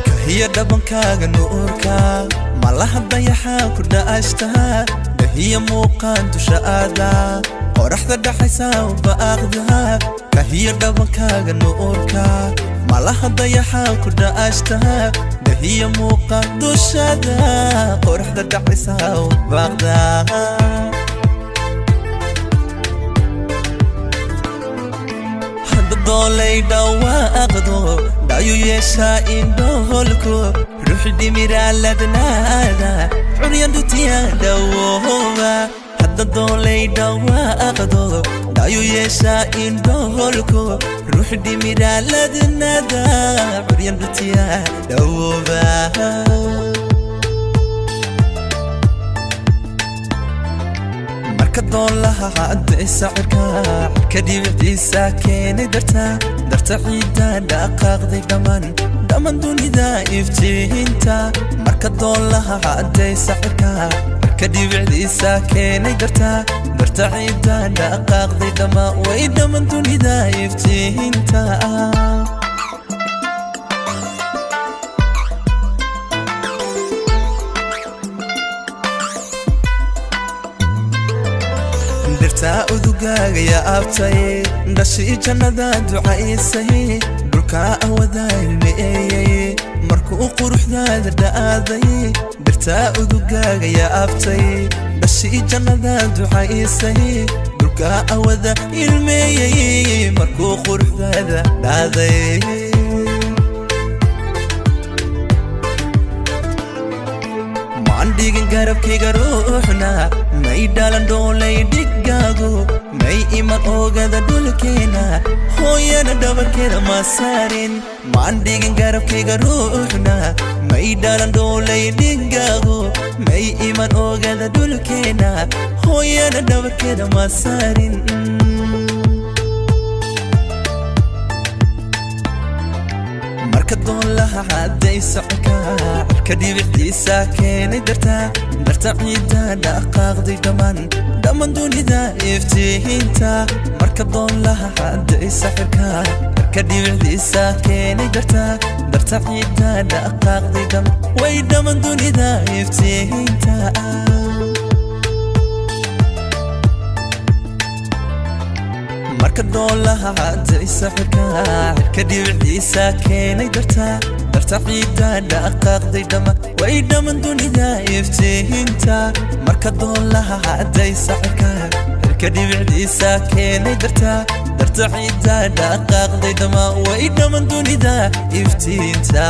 Kahiya dhabankaaga nuurka, malaha dayaxa ku dha'ashta, dahiya muuqaan dusha aada, qoraxda dhaxaysa baaqda. Kahiya dhabankaaga nuurka, malaha dayaxa ku dha'ashta, dahiya muuqaan dushada, qoraxda dhaxaysa baaqda. Doolay dhawaaqdo, dhayu yeeshaa indhoholku, ruux dhimiraa ladnaada, curyan dhutiya dhawooba. Hadda doolay dhawaaqdo, dhayu yeeshaa indhoholku, ruux dhimiraa ladnaada, curyan dhutiya dhawooba. Marka doolaha caddaysa cirka, cirka dhibicdiisa keenay darta, darta ciidda dhaqaaqday dhammaan, dhammaan dunida iftiinta. Marka doolaha caddaysa cirka, cirka dhibicdiisa keenay darta, darta ciidda dhaqaaqday dhammaan, way dhammaan dunida iftiinta. Dhirtaa udugaaga yaabtay, dhashii jannada ducaysay, dhulkaa awada ilmeeyey markuu quruxdaada dha'aaday. Dhirtaa udugaaga yaabtay, dhashii jannada ducaysay, dhulkaa awada ilmeeyey markuu quruxdaada dhaaday. Maan dhigin garabkayga ruuxna, may dhalan dhoolay dhigaagu, may iman oogada dhulkeena, hooyana dhabarkeeda ma saarin. Maan dhigin garabkayga ruuxna, may dhalan dhoolay dhigaagu, may iman oogada dhulkeena, hooyana dhabarkeeda ma saarin. Marka doolaha caddaysa cirka, cirka dhibicdiisa keenay darta, darta ciidda dhaqaaqday dhammaan, dhammaan dunida iftiinta. Marka doolaha caddaysa cirka, cirka dhibicdiisa keenay darta, darta ciidda dhaqaaqday dhammaan, way dhammaan dunida iftiinta. Marka doolaha caddaysa cirka, cirka dhibicdiisa keenay darta, darta ciidda dhaqaaqday dhammaan, way dhammaan dunida iftiinta. Marka doolaha caddaysa cirka, cirka dhibicdiisa keenay darta, darta ciidda dhaqaaqday dhammaan, way dhammaan dunida iftiinta.